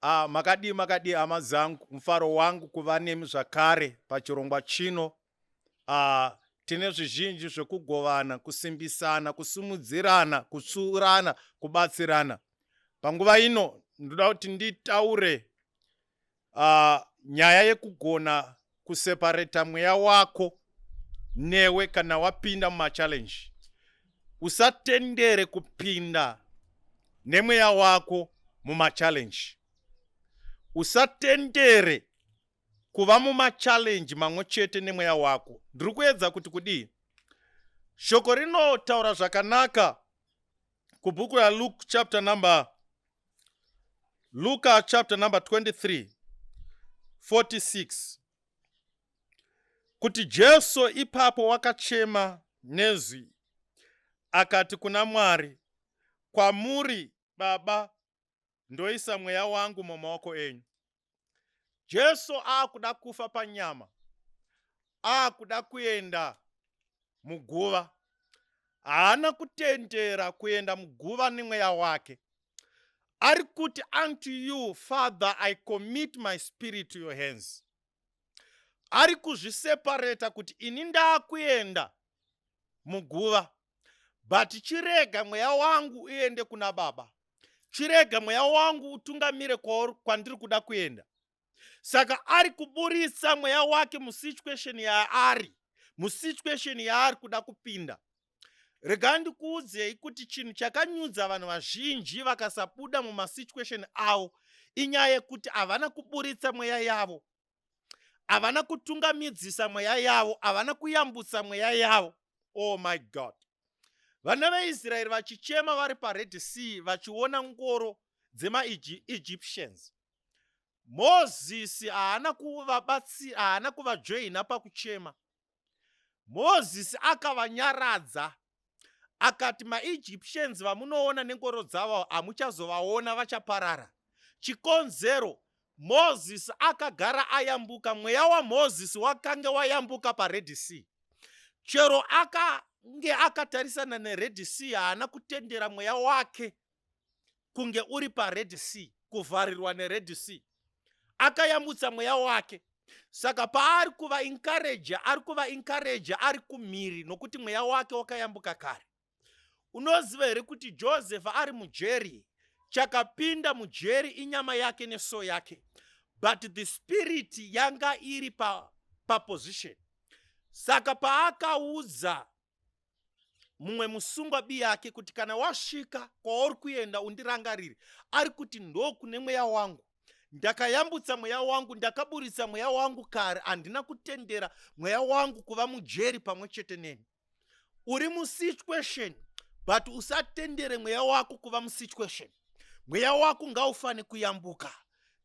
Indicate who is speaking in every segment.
Speaker 1: Ah, makadii makadii hama dzangu, mufaro wangu kuva nemi zvakare pachirongwa chino. Ah, tine zvizhinji zvekugovana, kusimbisana, kusimudzirana, kutsuurana, kubatsirana. Panguva ino ndoda kuti nditaure nyaya yekugona kusepareta mweya wako newe kana wapinda mumachallenge. Usatendere kupinda nemweya wako mumachallenge. Usatendere kuva mumachallenge mamwe chete nemweya wako. Ndiri kuedza kuti kudii? Shoko rinotaura zvakanaka kubhuku yaLuke chapter number Luka chapter number 23 46 kuti Jesu ipapo wakachema nezwi akati kuna Mwari, kwamuri Baba ndoisa mweya wangu mumaoko enyu. Jesu aakuda kufa panyama, aakuda kuenda muguva. Haana kutendera kuenda muguva nemweya wake. Ari kuti, unto you Father I commit my spirit to your hands. Ari kuzvisepareta kuti ini ndaakuenda muguva, but chirega mweya wangu uende kuna Baba, chirega mweya wangu utungamire kwandiri kuda kuenda. Saka ari kuburitsa mweya wake musituation yaari, musituation yaari kuda kupinda. Regai ndikuudzei kuti chinhu chakanyudza vanhu vazhinji vakasabuda mumasituation avo inyaya yekuti havana kuburitsa mweya yavo, havana kutungamidzisa mweya yavo, havana kuyambutsa mweya yavo. Oh my God. Vana veIsraeri vachichema vari paRed Sea vachiona ngoro dzemaEgyptians. Mozisi haana kuvabatsira, haana kuvajoina pakuchema. Mozisi akavanyaradza akati, maEgyptians vamunoona nengoro dzavo hamuchazovaona, vachaparara. Chikonzero, Mozisi akagara ayambuka, mweya waMozisi wakange wayambuka paRed Sea. Chero akange akatarisana neRed Sea, haana kutendera mweya wake kunge uri paRed Sea, kuvharirwa neRed Sea. Akayambutsa mweya wake. Saka paari kuva encourage, ari kuva encourage ari kumhiri, nokuti mweya wake wakayambuka kare. Unoziva here kuti Joseph ari mujeri, chakapinda mujeri inyama yake nesoul yake, but the spirit yanga iri paposition pa. Saka paakaudza mumwe musungwa bi yake kuti kana wasvika kwauri kuenda undirangarire, ari kuti ndokune mweya wangu, ndakayambutsa mweya wangu, ndakaburitsa mweya wangu kare, handina kutendera mweya wangu kuva mujeri pamwe chete neni. Uri musituation, but usatendere mweya wako kuva musituation. Mweya wako ngaufane kuyambuka.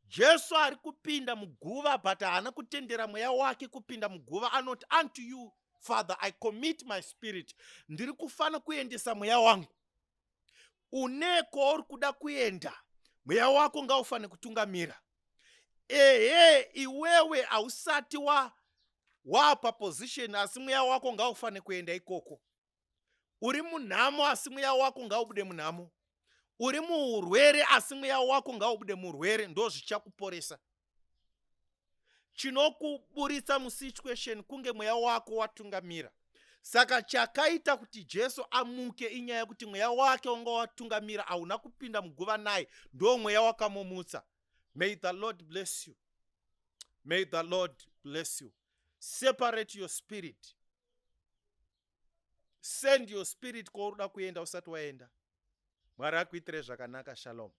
Speaker 1: Jesu ari kupinda muguva, but haana kutendera mweya wake kupinda muguva. Anoti, unto you Father I commit my spirit. Ndiri kufana kuendesa mweya wangu. Une kwauri kuda kuenda, mweya wako ngaufane kutungamira. Ehe, iwewe hausati wa wapa position, asi mweya wako ngaufane kuenda ikoko. Uri munhamo, asi mweya wako ngaubude munhamo. Uri muurwere, asi mweya wako ngaubude murwere. Ndo zvichakuporesa. Chinokuburitsa musituation kunge mweya wako watungamira. Saka chakaita kuti Jesu amuke inyaya yekuti mweya wake wanga watungamira, hauna kupinda muguva naye, ndo mweya wakamumutsa. May the Lord bless you. May the Lord bless you. Separate your spirit. Send your spirit kwauri kuda kuenda usati waenda. Mwari akuitire zvakanaka. Shalom.